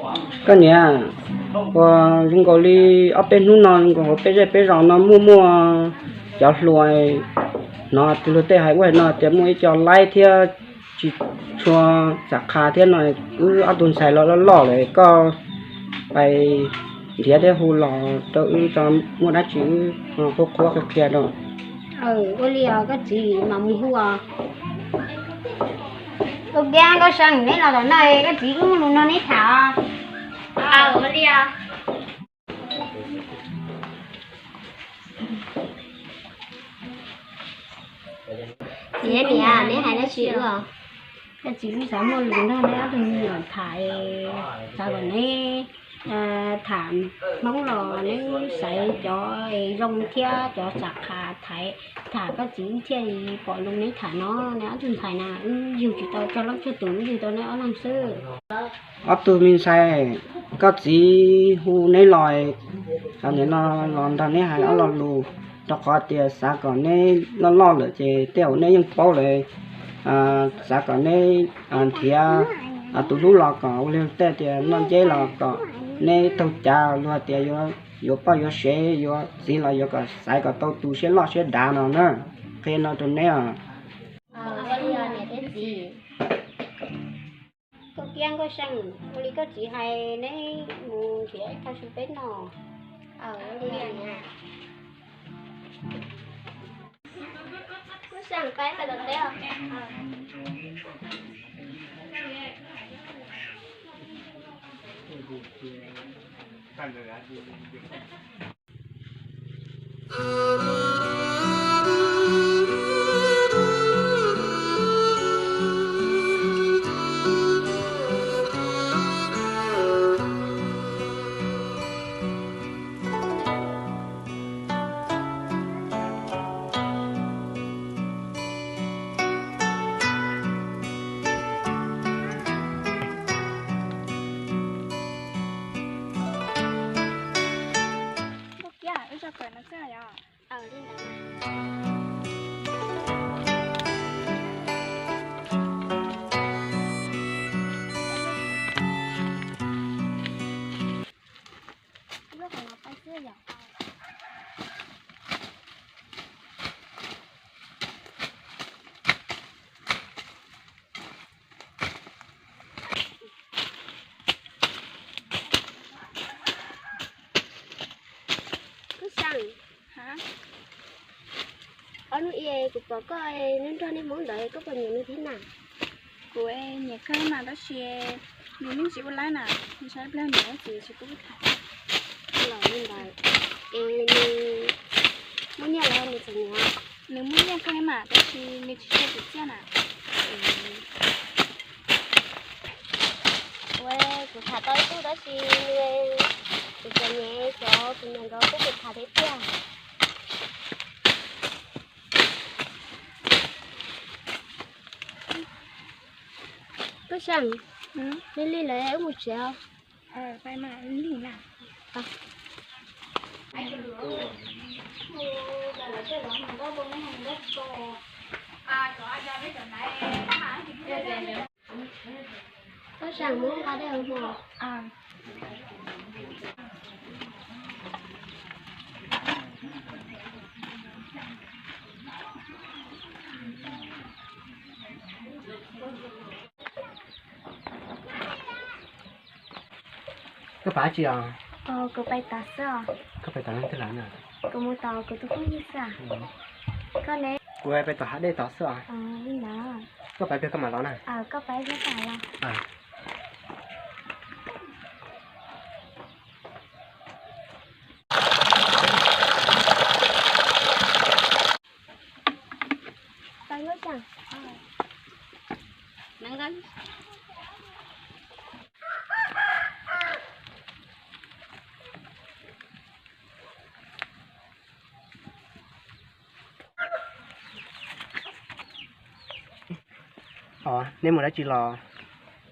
Koj niam, uas zoo nkaus li ob peb hnub no zoo nkaus peb zej peb zos no muaj muaj cov hluas, hnov luag tej hais ua no tias muaj ib co laib thiab tsis tshua xam qha thiab no, wb ob tug ntxhais los loj loj lawm, koj pais nrhiav thiab hu los rau wb tso, muaj dab tsi wb qhuab qhuab qhia qhia rau. Ua li os, koj txiv mam mus hu os. Koj Kiab, koj Seej, neb los tom no, koj txiv wb muaj lus nrog neb tham. Ua li os. Txiv, niam, neb hais dab tsi wb os? Koj txiv wb xav muaj lus nrog neb ob tug me nyuam tham, xav kom neb tham Hmoob los neb xaiv cov zoo thiab cov xam qha tham, tham koj txiv wb thiaj li pom lus neb tham no. Neb ob tug ntxhais na wb yug tsis tau tsawg leej tsawg tus, wb yug tau neb ob leeg xwb. Ob tug me ntxhais, koj txiv hu neb los, nim no los nrog neb hais ob lo lus, rau qhov tias xav kom neb loj loj lawm ces tej zaum neb yeej paub lawm. Xav kom neb nrhiav tus hlub los kom ua li tej tias noj nceb los kom neb taug cav, luag tias yuav poj yuav sev yuav txiv los yuav kom xaiv kom tau tus siab loj siab dav no na. Qhia no rau neb os. Koj Kiab, koj Seej, ua li koj txiv hais neb mus nrhiav ib tag su peb noj. Koj Kiab, wb tso kawm no xwb yom. Koj Seej, ob hnub i kuv pom koj nrog neb Hmoob ntawd, koj puas nyiam nws thiab na? Kuv nyiam kawg mas, tab sis nws yeej tsis ua laib na, nws saib pliag niam txiv tsis pub tham. Los li ntawd, es nws muaj nyiaj los nws txom nyem? Nws muaj nyiaj kawg mas, tab sis nws tsis tshua txim txiaj na. Ua, kuv tham tau ib tug tab sis nws txom txom nyem, xyov kuv niam nkawd pub kuv tham thiab tiag. Koj Seej, lig lig lawm wb mus tsev os. Koj Seej, mus nqa dej ua hmo. Koj pais dab tsi os? Kuv pais tod xwb os. Koj pais tom leej twg lawm na? Kuv mus tom kuv tus phooj ywg xwb. Koj ne? Kuv pais tom hav dej tod xwb os. Li ntawd. Koj pais pliag koj mam los na. Koj pais pliag koj mam los. Os, neb mus dab tsi los?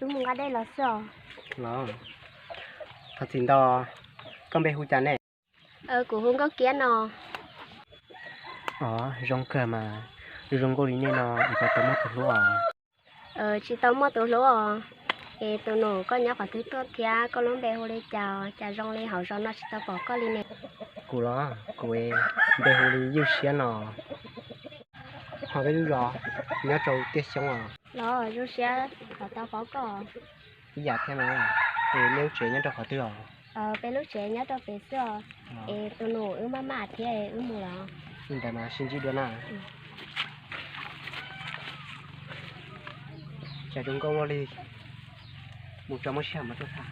Wb mus nqa dej los xwb os. Los, thov txim ntau, koj npe hu cas ne? Kuv hu Nkauj Kiab no. Os, zoo kawg mas, zoo nkauj li nej no es puas tau muaj tus hlub os? Tsis tau muaj tus hlub os. Es tus nus, koj nyob qhov twg tuaj thiab koj lub npe hu li cas, cas zoo li hauv zos no tsis tau pom koj li ne? Kuv los, kuv npe hu li Ywj Siab no. Ho peb lub zos nyob rau Tiaj Xyoob os. Los zoo siab tau paub koj. Ib yam thiab na. Es nej lub tsev nyob rau qhov twg os? Peb lub tsev nyob rau pem xwb os. Es tus nus, wb maj maj thiab, wb mus los. Li ntawd mas sib ntsib dua na. Cas zoo nkauj ua luaj li, mus tso muaj sij hawm mas tuaj txog.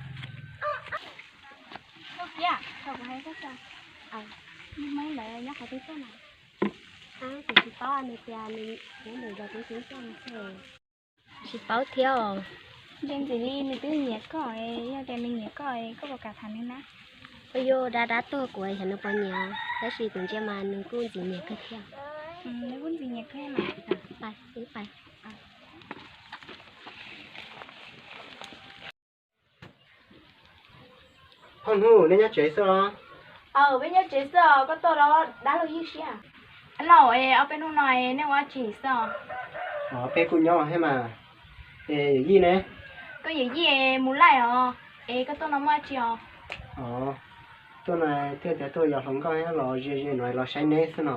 Kuv tsis paub nws tias nws nyob ntawm zos twg xwb, tsis paub thiab os. Ntse ntxim li nws twb nyiam koj, yog tias nws nyiam koj, koj puas kam tham nws na? Ua yus dab dab tuag kuv xyov nws puas nyiam, tab sis kuv ntsia mas nws kuj ntxim nyiam kawg thiab. Nws kuj ntxim nyiam kawg mas. Phooj ywg, nej nyob tsev xwb los? Aw, peb nyob tsev xwb os, koj tuaj los dab laug Ywj Siab. Laus, ob peb hnub no nej ua dab tsi xwb os? Peb kuj nyob thiab mas. Es yawm yij ne? Koj yawm yij mus laij os, es koj tuaj no muaj dab tsi os? Tuaj no thiaj tias tuaj yos hluas nkauj thiab los ze ze no los saib neb xwb no.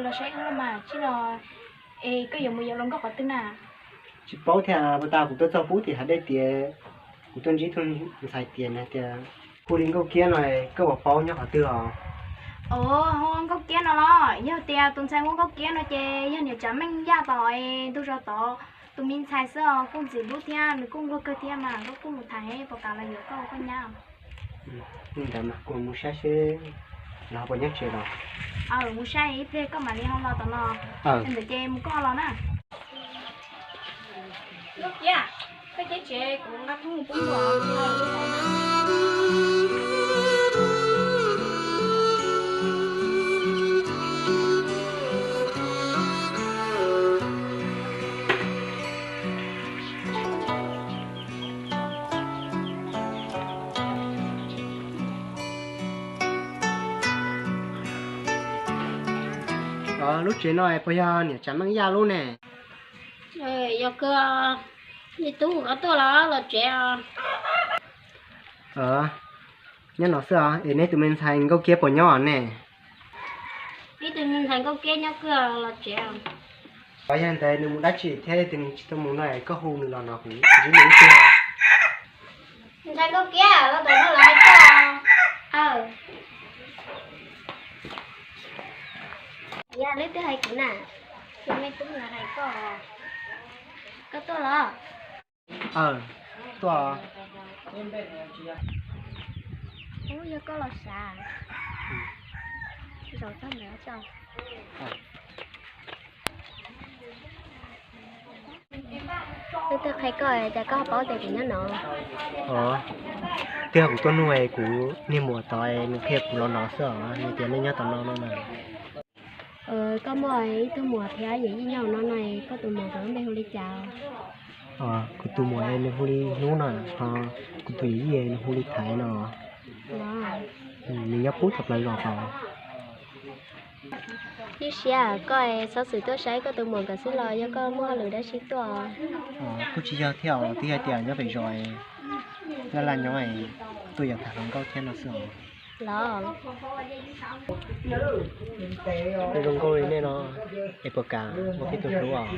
Los saib wb mas tsis los. Es koj yuav mus yos hluas nkauj qhov twg na? Tsis paub thiab, puag ta kuv tuaj txog pub tim hav dej tias kuv tuaj ntsib tus ntxhais tias nws tias hu li Nkauj Kiab no, koj puas paub nyob qhov twg os? Ua Nkauj Kiab no los? Yog tias tus ntxhais hu Nkauj Kiab no ces yog niam Tsav Meej Yaj tod, ntug zos tod tus me ntxhais xwb os, kuj ntxim hlub thiab nws kuj nquag kawg thiab mas, koj kuj mus tham puas kam los yuav koj ua koj nyab. Li ntawd mas kuv mus saib seb lawv puas nyob tsev los. Aw, mus saib ib pliag koj mam li ho los tom no. Ntawd ces mus koj los na. Nkauj Kiab, koj ceb tsev kuv nqa thoob mus pub npua. Lub tsev no puas yog niam Tsav Meej Yaj lub ne? Yog kawg, me tub, koj tuaj los los tsev os. Nyob no xwb os, es neb tus me ntxhais Nkauj Kiab puas nyob ne? Ib tug me ntxhais Nkauj Kiab nyob kawg, los tsev. Yog ntawd nws mus dab tsi thiab twb tsis tau mus no, koj hu nws los no kuv ntsib nws ib pliag. Ntxhais Nkauj Kiab, los tom no lawv hais koj. Aw, yog leej twg hais kuv na? Tus me tub lawv hais koj. Koj tuaj los? Aw, tuaj. Ub, yog koj los sav. Zaum txog ntawd tso. Leej twg qhia koj es koj ho paub tias kuv nyob no? Twb yog kuv tuaj nug kuv niag muam tod, nws qhia kuv los no xwb os, nws tias nej nyob tom no no na. Koj muaj ib tug muam thiab yawm yij nyob no no, koj tus muam nkawd lub npe hu li cas? Kuv tus muam nws hu li Hnub no, ho kuv tus yawm yij nws hu li Thaiv no. Nws nyob pub txog plaws zos tod. Ywj Siab, koj es xov xwm tuaj saib koj tus muam nkawd xwb los yog koj muaj hauj lwm dab tsi tuaj? Kuj tsis yog thiab os, twb yog tias nyob pem zos laj laj nyob, tuaj yos tham hluas nkauj thiab no xwb os. Los, zoo nkauj li nej no, es puas kam ua peb tus hlub os?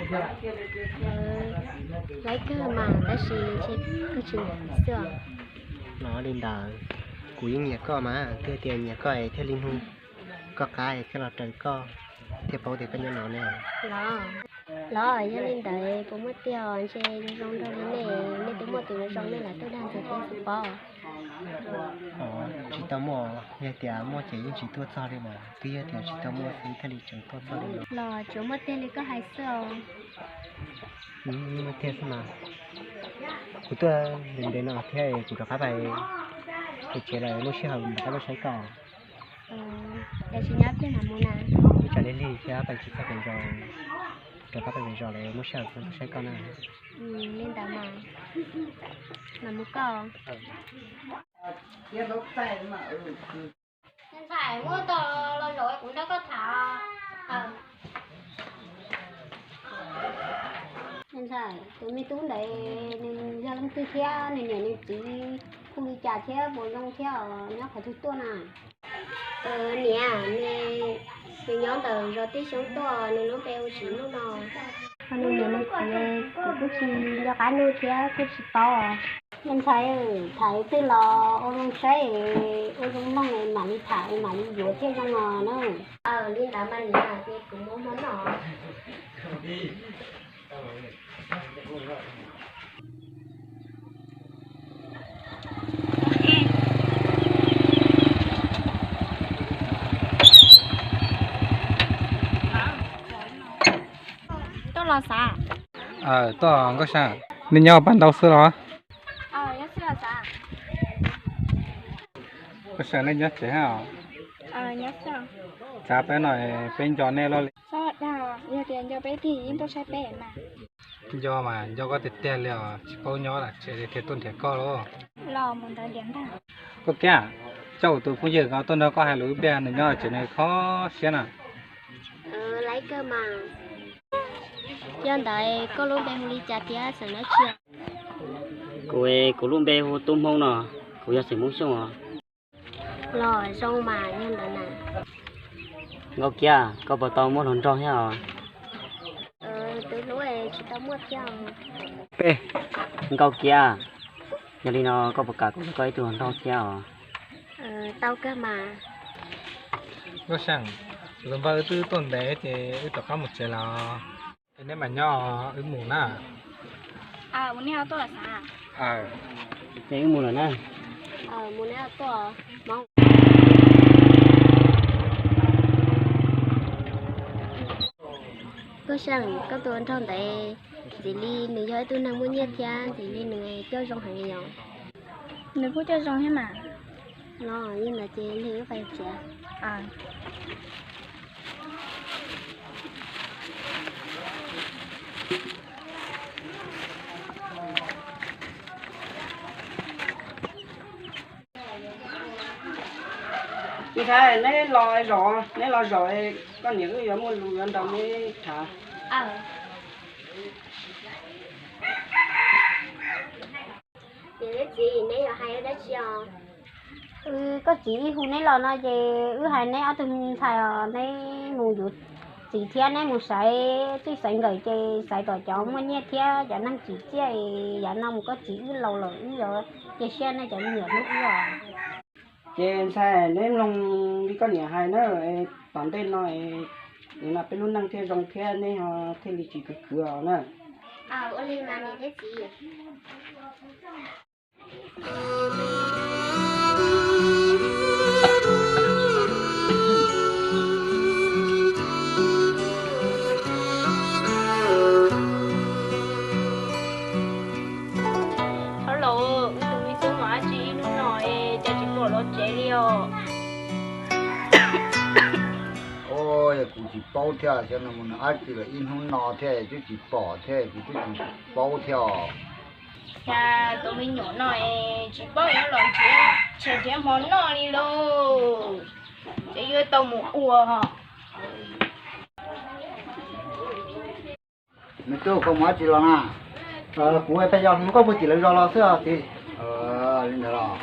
Laib kawg mas, tab sis ntshe koj tsis nyiam xwb os. Los li ntawd, kuv yeej nyiam koj mas, twb tias nyiam koj es thiaj li nug koj qab es thiaj los raws koj, thiaj paub tias koj nyob no ne. Los, los yog li ntawd puas muaj tiag os? Ntshe zoo zoo nraug li nej, nej twb muaj tus zoo zoo nej lam tuaj dag ntxias peb xwb pob. Tsis tau muaj, yog tias muaj ces yeej tsis tuaj txog li mas, twb yog tias tsis tau muaj xwb thiaj li tseem tuaj txog li no. Los tsuas muaj tiag li koj hais xwb os. Muaj tiag xwb mas. Kuv tuaj ntev ntev no thiab, kuv rov qab pais pem tsev lawm, muaj sij hawm rov qab tuaj saib koj. Tab sis nyob pliag mam mus na. Ib tsam lig lig thiab pais tsis txog pem zos, rov qab pais pem zos lawm muaj sij hawm tuaj saib koj na. Li ntawd mas, mam mus koj. Ntxhais, muab tau los zaum kuv nrog koj tham. Ntxhais, tus me tub ntawd nws yog leej twg thiab nws niam nws txiv hu li cas thiab puas zoo thiab os, nyob qhov twg tuaj na? Niam, nws nyob ntawm zos Tij Xyoob tuaj, nws lub npe hu Tsim Nuj no. Nws niam nws txiv kuv kuj tsis nco qab nug thiab kuj tsis paub. Ntxhais, tham twg los ua zoo saib, ua zoo mloog mam li tham mam li yuav thiaj zoo os na. Li ntawd mas niam, ces kuv mus hmo noj. Tuaj los xav? Tuaj Nkauj Seej, nej nyob Paj Ntaub xwb los? Nkauj Seej, nej nyob tsev hab? Txav peb no, peb nco nej luaj li. Yog tias nco peb tig yeej tuaj saib peb mas. Nco mas nco koj tiag tiag li os, tsis paub nyob lam tsev li thiaj tuaj nrhiav koj lauj. Los mus ntawd nrhiav ntag. Koj Kiab, coj kuv tus phooj ywg ko tuaj nrog koj hais lus ib pliag, nws nyob tsev nws kho siab na. Laiv kawg mas. Yog ntawd koj lub npe hu li cas thiab xeem dab tsi? Kuv, kuv lub npe hu Tub Hmoob no, kuv yog xeem Hmoob Xyooj os. Los zoo mas yog ntawd na. Nkauj Kiab, koj puas tau muaj hluas nraug thiab os? Tus hlub tsis tau muaj thiab. Peb, Nkauj Kiab, yog li no koj puas kam kuv ua koj ib tug hluas nraug thiab os? Tau kawg mas. Nkauj Seej, lus npawg wb twb tuaj ntev ces wb rov qab mus tsev lawm. Neb mam nyob, wb mus na. Ua nej ho tuaj lawm xav? Ces wb mus lawm na. Mus neb ho tuaj. Nkauj Seej, koj tus hluas nraug ntawd, ntxim li nws yog ib tug neeg muaj nyiaj thiab ntxim li nws coj zoo heev li os. Nws kuj coj zoo thiab mas. Los li ntawd ces lig wb pais tsev. Ntxhais, neb los zaum, neb los zaum, koj niam wb yuav muaj lus yuav nrog neb tham. Niam thiab txiv, neb yuav hais dab tsi os? Koj txiv wb hu neb los no ces wb hais neb ob tug ntxhais os, neb mus yuav txiv thiab neb mus xaiv txij xaiv nkawm ces xaiv tom cov muaj nyiaj thiab cov neeg tsim txiaj, yav no mus koj txiv wb laus lawm wb yuav cia siab nej cov me nyuam hlub wb os. Ces ntxhais, neb mloog li koj niam hais na, tom ntej no, no peb lub neej thiaj zoo thiab neb thiaj li tsis khwv khwv os na. Ua li mas niam thiab txiv. Hauj laus, wb tus me tub no dab tsi ib hnub no es cas tsis pom los tsev li os? Yog kuv tsis paub thiab, xyov nws mus nws dab tsi lawm, ib hnub no thiab twb tsis pom thiab, kuv twb tsis paub thiab os. Cas tus me nyuam no es tsis paub yuav los nrhiav tshav nrhiav hmo noj li lauj. Ces yuav tau mus ua hos. Me tub, koj mus dab tsi los na? Kuv pheej yog mus koj puag tim lawv zos los xwb os txiv. Li ntawd los?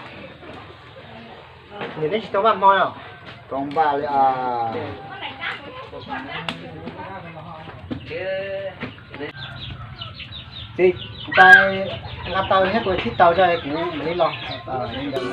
Niam, neb tsis tau npaj hmo los? Tau npaj li. Txiv, kuv pais nqa taws thiab kuv txhib taws tso kuv mam li los. Li ntawd.